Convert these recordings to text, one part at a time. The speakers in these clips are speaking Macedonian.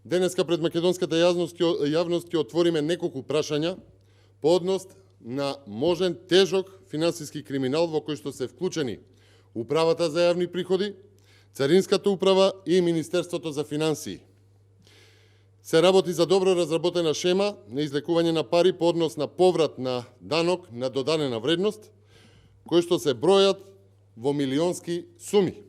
денеска пред македонската јавност ќе отвориме неколку прашања по однос на можен тежок финансиски криминал во кој што се вклучени Управата за јавни приходи, Царинската управа и Министерството за финансии. Се работи за добро разработена шема на излекување на пари по однос на поврат на данок на додадена вредност, кои што се бројат во милионски суми.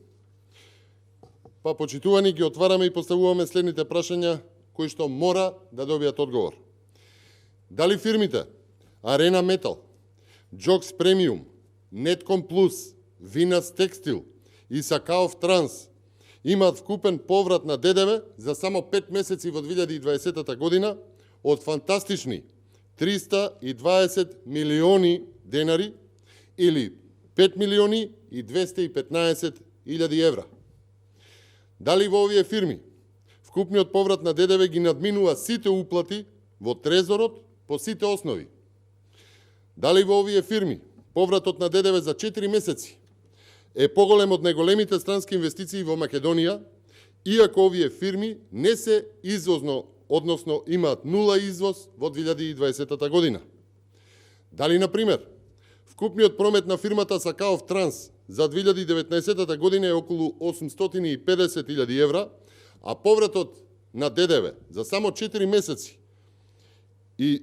Па, почитувани, ги отвараме и поставуваме следните прашања кои што мора да добијат одговор. Дали фирмите Арена Метал, Джокс Премиум, Нетком Плюс, Винас Текстил и Сакаов Транс имаат вкупен поврат на ДДВ за само 5 месеци во 2020 година од фантастични 320 милиони денари или 5 милиони и 215 илјади евра. Дали во овие фирми вкупниот поврат на ДДВ ги надминува сите уплати во трезорот по сите основи? Дали во овие фирми повратот на ДДВ за 4 месеци е поголем од најголемите странски инвестиции во Македонија, иако овие фирми не се извозно, односно имаат нула извоз во 2020 година? Дали, например, вкупниот промет на фирмата Сакаов Транс за 2019 година е околу 850.000 евра, а повратот на ДДВ за само 4 месеци и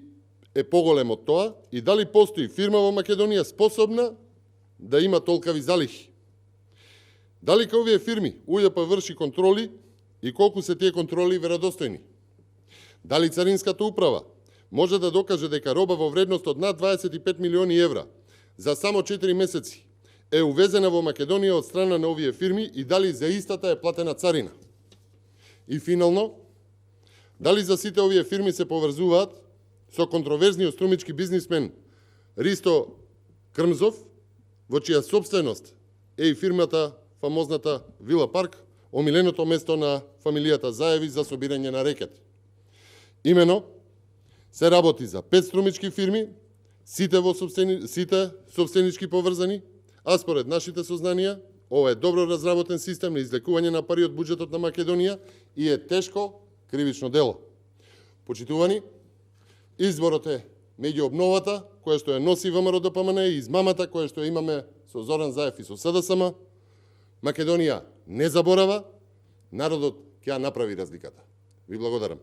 е поголем од тоа, и дали постои фирма во Македонија способна да има толкави залихи? Дали кај овие фирми УЈП врши контроли и колку се тие контроли веродостојни? Дали Царинската управа може да докаже дека роба во вредност од над 25 милиони евра за само 4 месеци е увезена во Македонија од страна на овие фирми и дали за истата е платена царина? И финално, дали за сите овие фирми се поврзуваат со контроверзниот струмички бизнисмен Ристо Крмзов, во чија собственост е и фирмата фамозната Вила Парк, омиленото место на фамилијата Заеви за собирање на рекет. Имено, се работи за 5 струмички фирми, сите собственички поврзани, а според нашите сознанија, ова е добро разработен систем на излекување на пари од буџетот на Македонија и е тешко кривично дело. Почитувани, изборот е меѓу обновата, која што ја носи ВМРО-ДПМН и измамата која што имаме со Зоран Заев и со СДСМ. Македонија не заборава, народот ќе ја направи разликата. Ви благодарам.